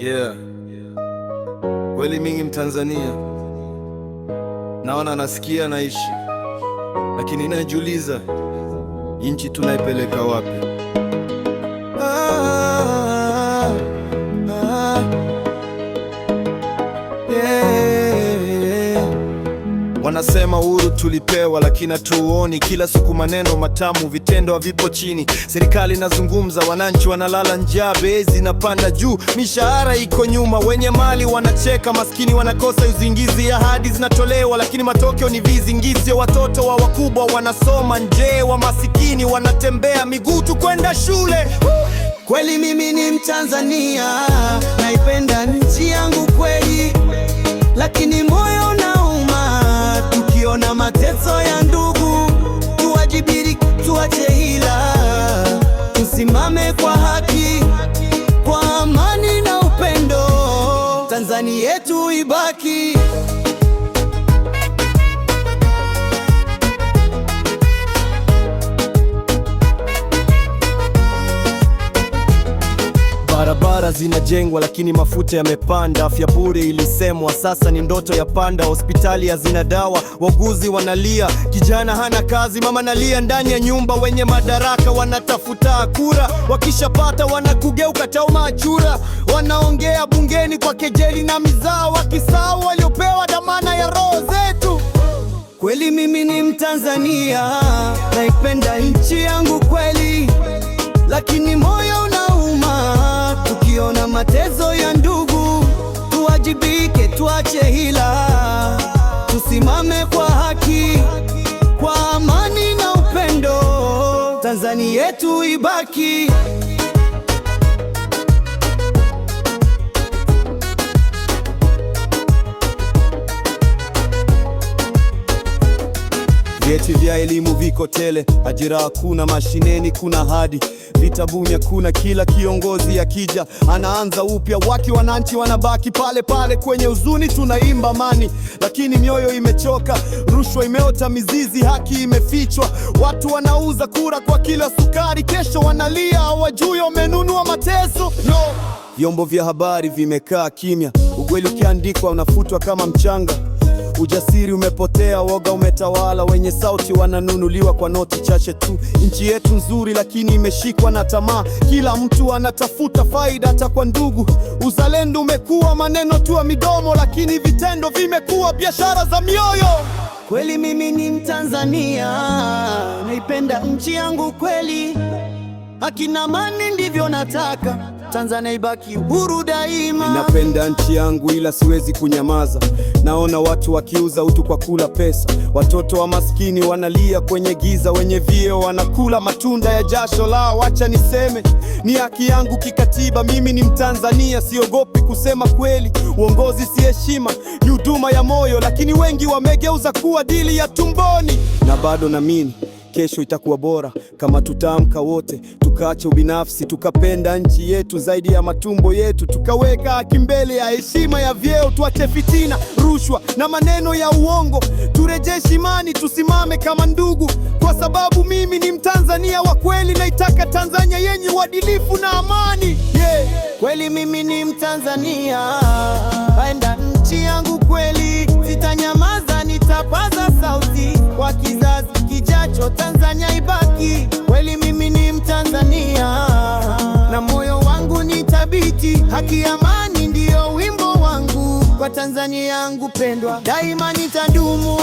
Yeah. Kweli mingi Mtanzania naona, nasikia, naishi, lakini najiuliza nchi tunaipeleka wapi? Ah, ah, yeah. Wanasema uhuru tulipewa, lakini hatuoni. Kila siku maneno matamu, vitendo havipo chini. Serikali inazungumza, wananchi wanalala njaa, bei zinapanda juu, mishahara iko nyuma, wenye mali wanacheka, maskini wanakosa usingizi. Ahadi zinatolewa, lakini matokeo ni vizingizio. Watoto wa wakubwa wanasoma nje, wa masikini wanatembea miguu tu kwenda shule. Kweli mimi ni Mtanzania, naipenda nchi yangu kweli, lakini moyo unauma tukiona mateso ya ndugu. Tuwajibike, tuache hila, tusimame kwa haki, kwa amani na upendo, Tanzania yetu ibaki. Barabara zinajengwa lakini mafuta yamepanda. Afya bure ilisemwa, sasa ni ndoto ya panda. Hospitali hazina dawa, wauguzi wanalia, kijana hana kazi, mama analia ndani ya nyumba. Wenye madaraka wanatafuta kura, wakishapata wanakugeuka tauma achura. Wanaongea bungeni kwa kejeli na mizaa, wakisahau waliopewa dhamana ya roho zetu. Kweli mimi ni Mtanzania, naipenda nchi yangu kweli, lakini moyo unauma tukiona mateso ya ndugu. Tuwajibike, tuache hila, tusimame kwa haki, kwa amani na upendo, Tanzania yetu ibaki. Vyeti vya elimu viko tele, ajira hakuna, mashineni kuna hadi vitabuni hakuna. Kila kiongozi akija anaanza upya, waki wananchi wanabaki pale pale kwenye huzuni. Tunaimba amani, lakini mioyo imechoka. Rushwa imeota mizizi, haki imefichwa. Watu wanauza kura kwa kila sukari, kesho wanalia hawajui wamenunua mateso. No. Vyombo vya habari vimekaa kimya, ukweli ukiandikwa unafutwa kama mchanga. Ujasiri umepotea, woga umetawala, wenye sauti wananunuliwa kwa noti chache tu. Nchi yetu nzuri, lakini imeshikwa na tamaa. Kila mtu anatafuta faida, hata kwa ndugu. Uzalendo umekuwa maneno tu ya midomo, lakini vitendo vimekuwa biashara za mioyo. Kweli mimi ni Mtanzania, naipenda nchi yangu kweli, haki na amani ndivyo nataka, Tanzania ibaki huru daima. Ninapenda nchi yangu ila siwezi kunyamaza. Naona watu wakiuza utu kwa kula pesa, watoto wa maskini wanalia kwenye giza, wenye vyeo wanakula matunda ya jasho lao. Wacha niseme, ni haki yangu kikatiba. Mimi ni Mtanzania, siogopi kusema kweli. Uongozi si heshima, ni huduma ya moyo, lakini wengi wamegeuza kuwa dili ya tumboni. Na bado naamini kesho itakuwa bora kama tutaamka wote, tukaacha ubinafsi, tukapenda nchi yetu zaidi ya matumbo yetu, tukaweka haki mbele ya heshima ya vyeo, tuache fitina, rushwa na maneno ya uongo, turejeshe imani, tusimame kama ndugu, kwa sababu mimi ni Mtanzania wa kweli, naitaka Tanzania yenye uadilifu na amani, yeah. Kweli mimi ni Mtanzania, naipenda nchi yangu kweli, sitanyamaza, nitapaza sauti kwa kizazi kijacho, Tanzania ibaki. Kweli mimi ni Mtanzania, na moyo wangu ni thabiti, haki, amani ndiyo wimbo wangu, kwa Tanzania yangu pendwa, daima nitadumu.